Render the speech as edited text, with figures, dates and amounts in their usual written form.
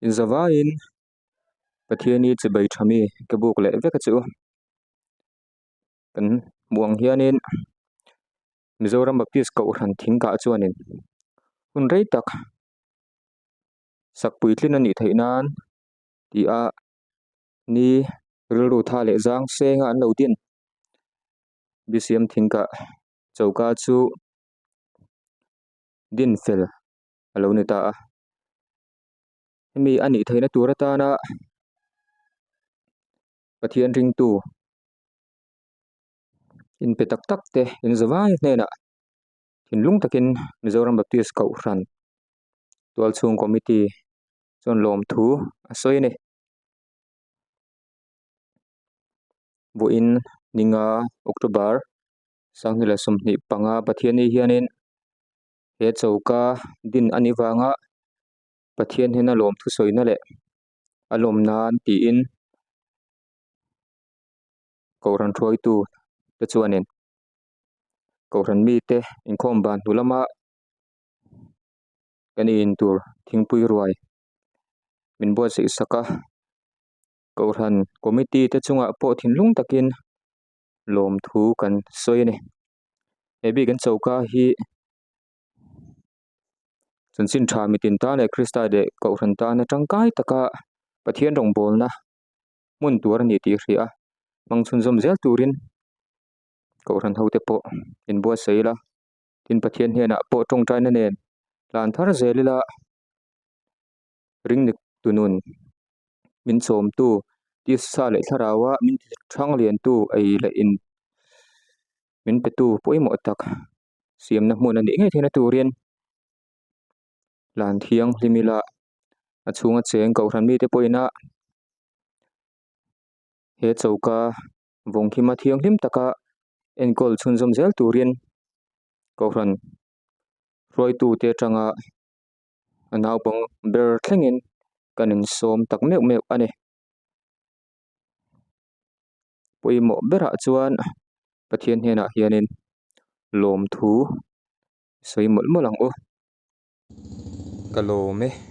Inzavaiin Pathiani chibai tha mi ka buk leh vek a chu. Kan hmuh ang hianin Mizoram Baptist Kohhran thingkah chuanin hun rei tak sak puitlin a nih theih nan tih a ni rilru tha leh zang senga an lo din. Bcm thingkah choka chu din fel a lo ni ta a hemi a nih theihna tur atana Pathian ringtu inpe tak tak te in zavai hnenah thinlung takin Mizoram Baptist Kohhran tualchhung committee chuan lawmthu a sawi a ni. Vawiin ninga October 2025 Pathianni hianin he choka din a nih vanga Pathian hian a lawm thusawina leh a lawm nan tiin Kohhran hruaitu te chuanin Kohhran mite inkhawm ban hnu lama kan in tur thingpui ruai min buatsaih sak a Kohhran committee te chungah pawh thinlung takin lawmthu kan sawi a ni. He bik an choka hi chanchin tha mitin tan leh Krista leh Kohhran tana tangkai taka Pathian rawngbawlna hmun tur a ni tih hria a, hmang chhunzawm zel turin Kohhran hote pawh inbuatsaih ila, tin Pathian hnenah pawh tawngtaina nen tlan thar zel ila ringnik tunun min chawmtu tisa leh thlarau a min thang liantu ei leh in min petu pawimawh tak siamna hmun a nih ngei theihna turin lan thianghlim ila a chhunga cheng kohhran mite pawhin a he choka vawnghima thianghlim taka enkawl chhunzawm zel turin kohhran hruaitute atanga a naupang ber thlengin kan insawm tak meuh meuh a ni. Pawimawh berah chuan Pathian hnenah hianin lawmthu sawi mawlh mawlh ang u. Ka lawm e.